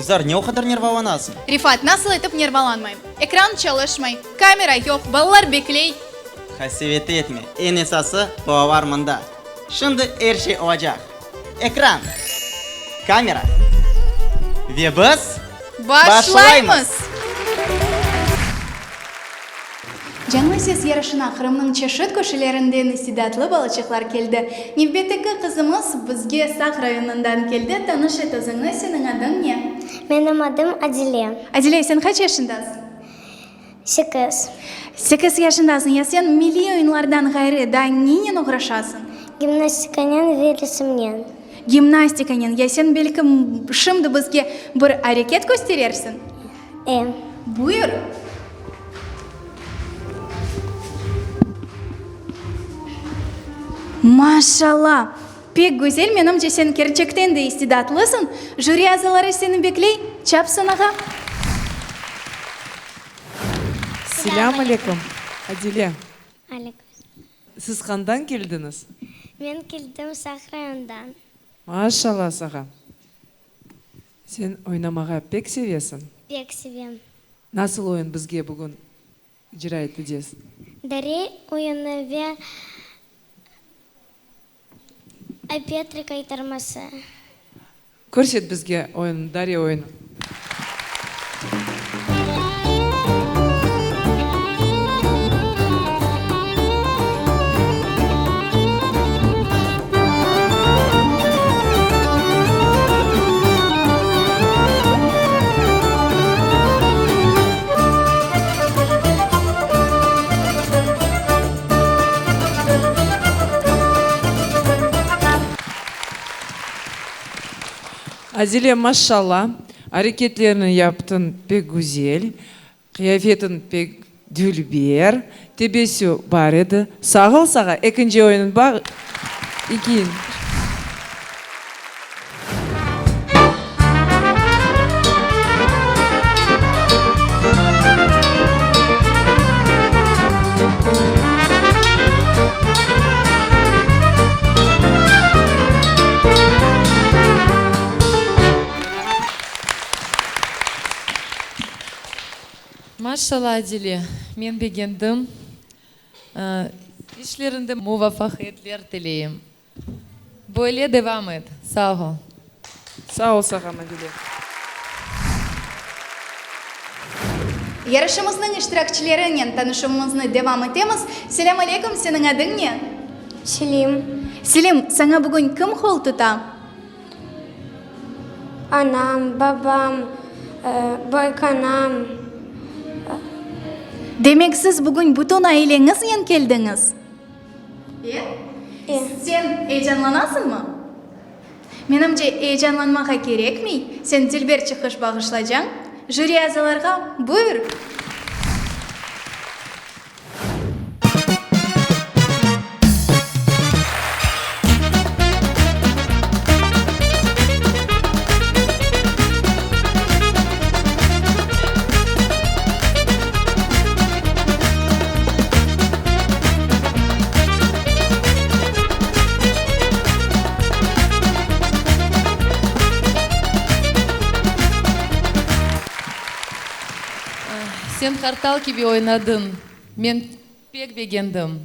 Gülzar, ne o qadar nervalanasıñ? Refat, nasıl etip nervalanmayım? Ekran çalışmay, kamera yoq, balalar bekley. Qasevet etme, eñ esası, balalar mında. Şimdi er şey olacaq. Ekran, kamera ve biz Başlaymız! Canlı ses yarışına Qırımnıñ çeşit köşelerinden istidatlı balaçıqlar keldi. Nevbetteki qızımız bizge Saq rayonından keldi. Tanış et özüñni, seniñ adıñ ne? Menim adım Adile. Adile, sen qaç yaşındasıñ? Sekiz. Sekiz yaşındasıñ. Ya sen milliy oyunlardan ğayrı daa nenen oğraşasıñ? Gimnastikanen ve resimnen. Gimnastikanen. Ya sen belki şimdi bizge bir areket kösterersiñ? E. Buyur. Maşallah! Pek güzel, menimce sen kerçekten de istidatlısıñ. Jüri azaları seni bekley, çap sanağa. Selâm aleyküm, Adile. Aleyküm. Siz qandan keldiñiz? Men keldim Saq rayondan. Maşallah sağa. Sen oynamağa pek sevesiñ? Pek sevem. Nasıl oyun bizge bugün icra etecez? Dare oyunı ve Ay-Petri qaytarması. Körset bizge oyunnı, dare oyunı. Adile, maşşalla, areketlerini yaptıñ pek güzel, qıyafetiñ pek dülber, tebessü bar edi. Sağ ol sağa, ekinci oyunıñ bar, ekeyin. Maşşalla Adile, men begendim. İşlerinde muvafaqiyetler tileyim. Böyle devam et. Sağ ol. Sağ ol sağa Madile. Yarışımıznıñ iştirakçilerinen tanışuvımıznı devam etemiz. Selâm aleyküm, seniñ adıñ ne? Selim. Selim, saña bugün kim qol tuta? Anam, babam, büyükanam. Demek siz bugün bütün aileñiznen keldiñiz? E? Sen eyecanlanasıñmı? Menimce, eyecanlanmağa kerekmey, sen dülber çıqış bağışlacañ. Jüri azalarğa buyur! Sen qartal kibi oynadıñ, men pek begendim.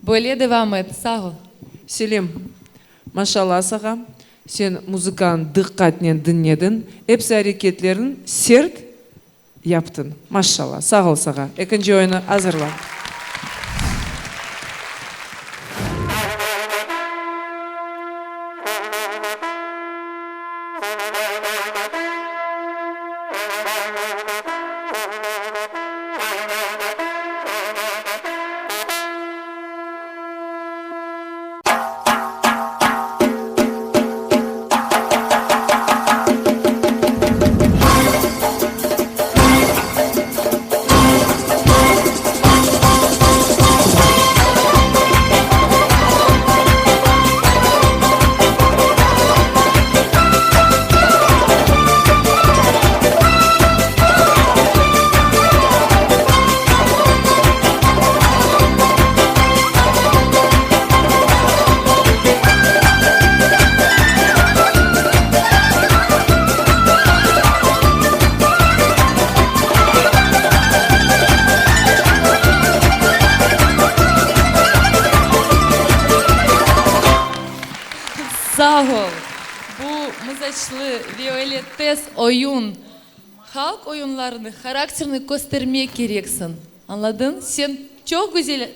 Böyle devam et, sağ ol. Selim, maşallah sağa, sen muzıkanı diqqatnen diñlediñ, episi areketlerniñ sert Yaptın. Maşşalla. Sağ ol sağa. Ekinci oyunı azırla. Sağ ol. Bu mızaçlı ve öyle tez oyun. Halq oyunlarını, harakterini köstermek kereksiñ. Añladıñ? Sen çoq güzel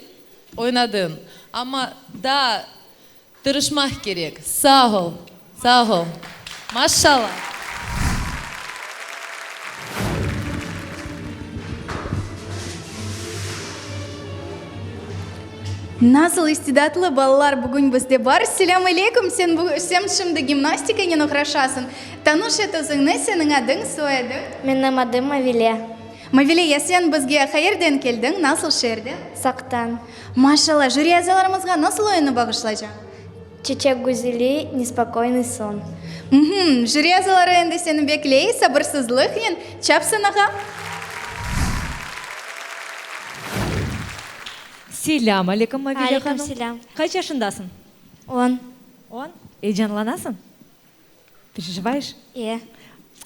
oynadıñ, amma daa tırışmaq kerek. Sağ ol. Sağ ol. Maşallah. Nasıl istidatlı balalar bugün bizde bar! Selâm aleyküm! Sen, sen şimdi gimnastikanen oğraşasıñ. Tanış et özüñni, seniñ adıñ, soyadıñ? Menim adım Mavile. Mavile, ya sen bizge qayerden keldiñ, nasıl şeerden? Saqtan. Maşallah, jüri azalarımızğa nasıl oyunnı bağışlaycaq? Çeçek güzeli, Nespokoynyy son. Mhmm, jüri azaları endi seni bekley, sabırsızlıqnen, çap sanağa. Selâm aleyküm, Mavile Aleyküm hanım. selâm. Qaç yaşındasıñ? On. On? Eyecanlanasıñ? Perejivayeş? E.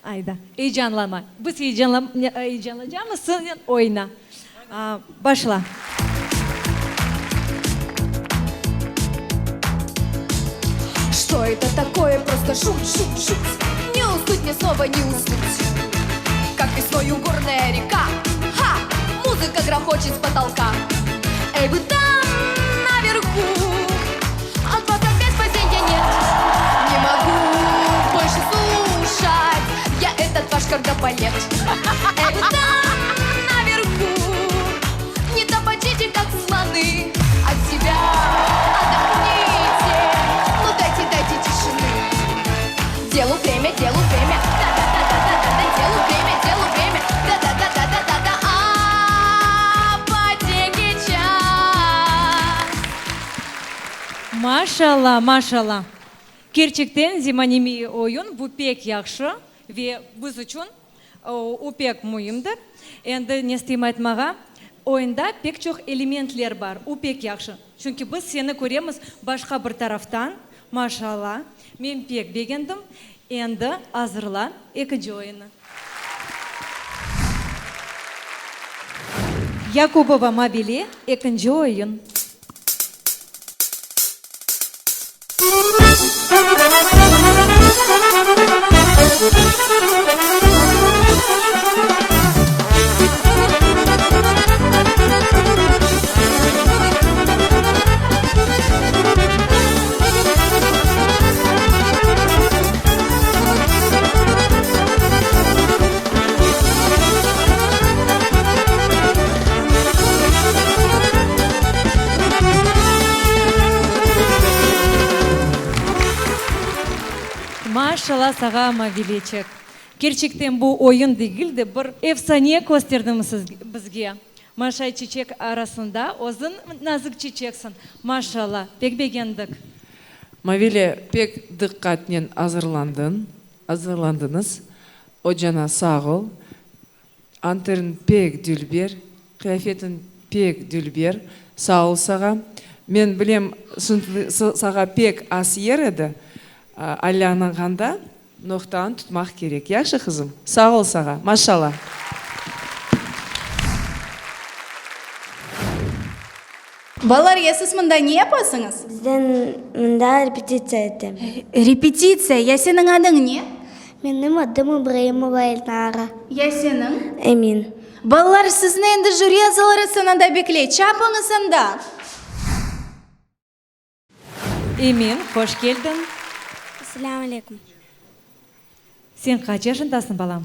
Ayda, eyecanlanma. Biz eyecanlanacamız, sennen oyna. Başla. Что это такое? Просто жуть, жуть, жуть. Не уснуть мне снова, не уснуть. Как весною горная река. Ха! Музыка грохочет с потолка. Эй, вы там, наверху. От вас опять спасенья нет. Не могу больше слушать. Я этот ваш кордебалет. Эй, вы там, наверху. Не топочите, как слоны. От себя отдохните. Ну дайте, дайте тишины. Делу время, делу время. Да-да-да-да-да-да. Делу время, делу время. Да-да-да-да-да-да-да. Апотеки час. Maşalla, maşalla. Kerçekten zemaneviy oyun, bu pek yahşı ve biz içün o pek müimdir. Endi ne isteyim aytmağa, oyunda pek çoq elementler bar, o pek yahşı. Çünki biz seni köremiz başqa bir taraftan, maşalla, men pek begendim. Endi azırlan ekinci oyunnı. Yakubova Mavile, ekinci oyun. Maşallah sağa, Mavileçik. Kerçekten bu oyun degil de, bir efsane kösterdiñ siz bizge. Maşay çiçek arasında özüñ nazik çiçeksiñ. Maşallah, pek begendik. Mavile, pek diqqatnen azırlandıñ, azırlandıñız. Ocana sağ ol. Anteriñ pek dülber, qıyafetiñ pek dülber. Sağ ol sağa. Men bilem, sağa pek az yer edi. Aylanğanda noqtanı tutmaq kerek. Yahşı, qızım? Sağ ol sağa. Maşallah. Balalar, ya siz mında ne yapasıñız? Bizden mında repetitsiya etemiz. Repetitsiya? Ya seniñ adıñ ne? Menim adım İbraimova Elnara. Ya seniñ? Emin. Balalar, sizni endi jüri azaları sanada bekley. Çapıñız anda! Emin, hoş keldiñ. Selâm aleyküm. Sen qaç yaşındasıñ, balam?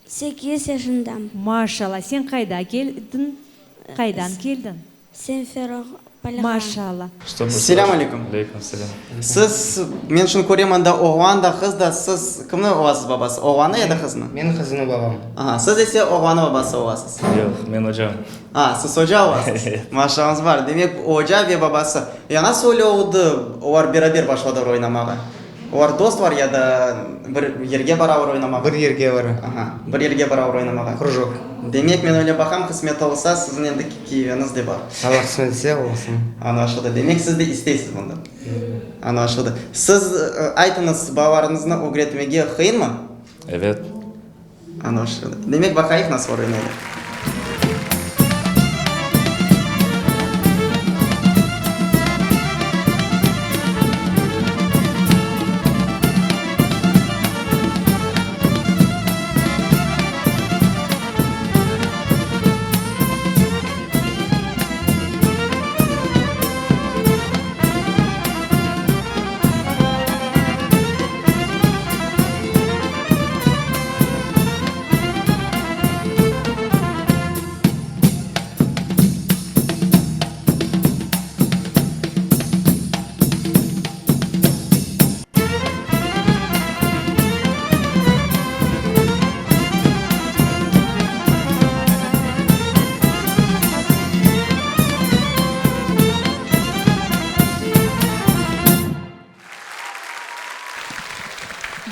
Sekiz yaşındam. Maşallah, sen qayda keldiñ, qaydan keldiñ? Simferopolğa. Maşallah. Selâm aleyküm. Aleyküm selâm. Siz, men şunı körem, anda oğlan da, qız da, siz kimni olasız babası, oğlannı ya da qıznı? Men qıznı babam. Aha, siz ise oğlannı babası olasız. Yoq, men ocam. A, siz oca olasız. Maşañız bar. Demek, oca ve babası. Ya nasıl öyle oldı, olar beraber başladılar oynamağa? Olar dost var ya da bir yerge baralar oynamağa? Bir yerge bara. Aha, bir yerge baralar oynamağa. Krujok. Demek, men öyle baqam, qısmet olsa, siziñ endi kiyeviñiz de bar. Alla qısmet etse, olsun. Añlaşıldı. Demek, siz de isteysiz bundan. Añlaşıldı. Siz, aytıñız, balalarıñıznı ögretmege qıyınmı? Evet. Añlaşıldı. Demek, baqayıq nasıl öğreneler.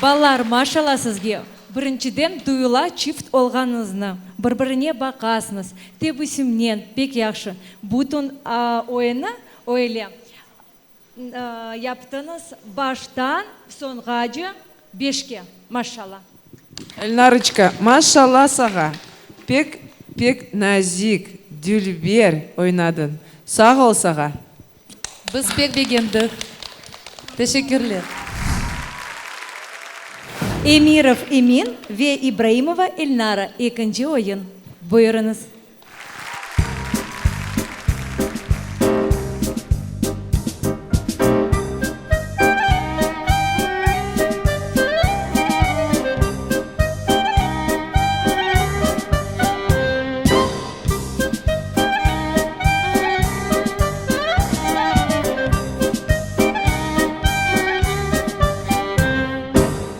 Balalar, maşalla sizge! Birinciden, duyula çift olğanıñıznı, bir-birine baqasıñız, tebessümnen, pek yahşı. Bütün oyunnı öyle yaptıñız, baştan soñğace beşke, maşalla. Elnarıçka, maşalla sağa, pek, pek nazik, dülber oynadıñ. Sağ ol sağa. Biz pek begendik. Teşekkürler. Emirov Emin ve İbraimova Elnara, ekinci oyun. Buyurıñız.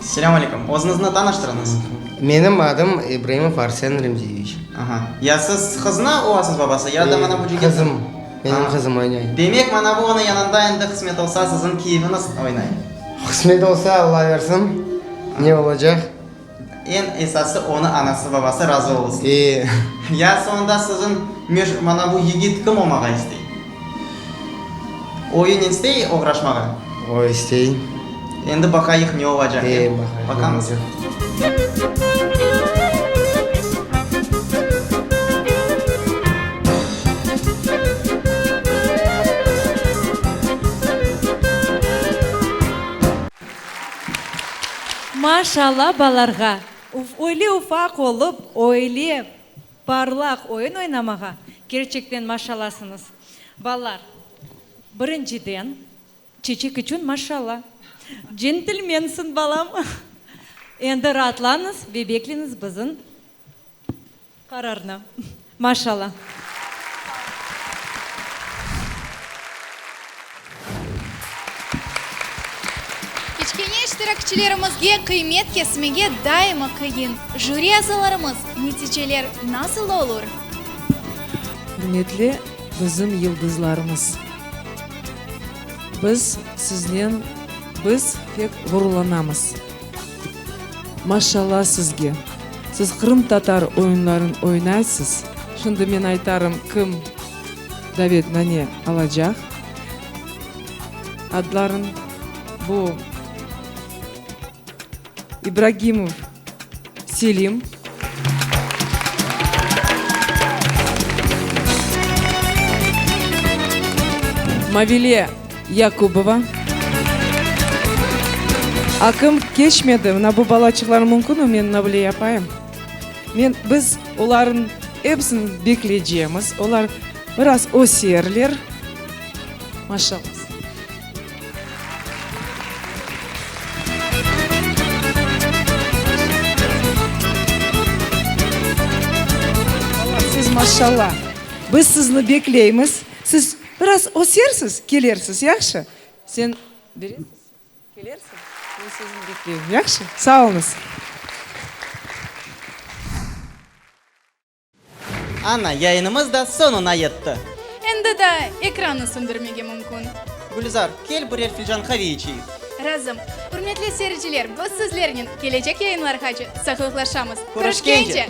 Selâm aleyküm. Özüñizni tanıştırıñız. Menim adım İbraimov Arsen Remziyeviç. Aha. Ya siz qıznı olasız babası, ya da mana bu cigitni? Qızım. Menim qızım oynay. Demek, mana bu onıñ yanında endi qısmet olsa siziñ kiyeviñiz oynay. Qısmet olsa, Alla versin, ne olacaq. Eñ esası onı anası babası razı olsun. E. Ya soñunda siziñ meş mana bu yigit kim olmağa istey? Oyunen istey oğraşmağa? O istey. Endi baqayıq ne olacaq. E, baqayıq ne Baqamız. olacaq. Maşalla balarğa, öyle ufaq olıp, öyle parlaq oyun oynamağa, kerçekten maşallasıñız. Balalar, birinciden, çeçek içün maşalla. Centilmensiñ, balam. Endi raatlanıñız ve bekleñiz bizim qararnı. Maşalla. Kiçkene iştirakçilerimizge qıymet kesmege daima qıyın. Jüri azalarımız, neticeler nasıl olur? Ürmetli bizim yıldızlarımız! Biz siznen biz pek ğururlanamız. Maşallah sizge! Siz qırımtatar oyunların oynaysız. Şimdi men aytarım, kim davetnane alacaq adların. Bu İbragimov Selim. Mavile Yakubova. Aqım keçmedi, mına bu balaçıqlar mümkünmi, men mına böyle yapayım? Men, biz olarnıñ episini bekleycemiz, olar biraz öserler. Maşallah. Siz maşallah. Biz sizni bekleymiz. Siz biraz ösersiz, kelersiz, yahşı? Sen beresiz, kelersiñ, men sizni bekleyim, yahşı? Sağ oluñız. Ana, yayınımız da soñuna yetti. Endi da ekrannı söndürmege mümkün. Gülizar, kel birer filcan qave içeyik. Razım. Ürmetli seyirciler, biz sizlernen kelecek yayınlarğace sağlıqlaşamız. Körüşkence! Körüşkence!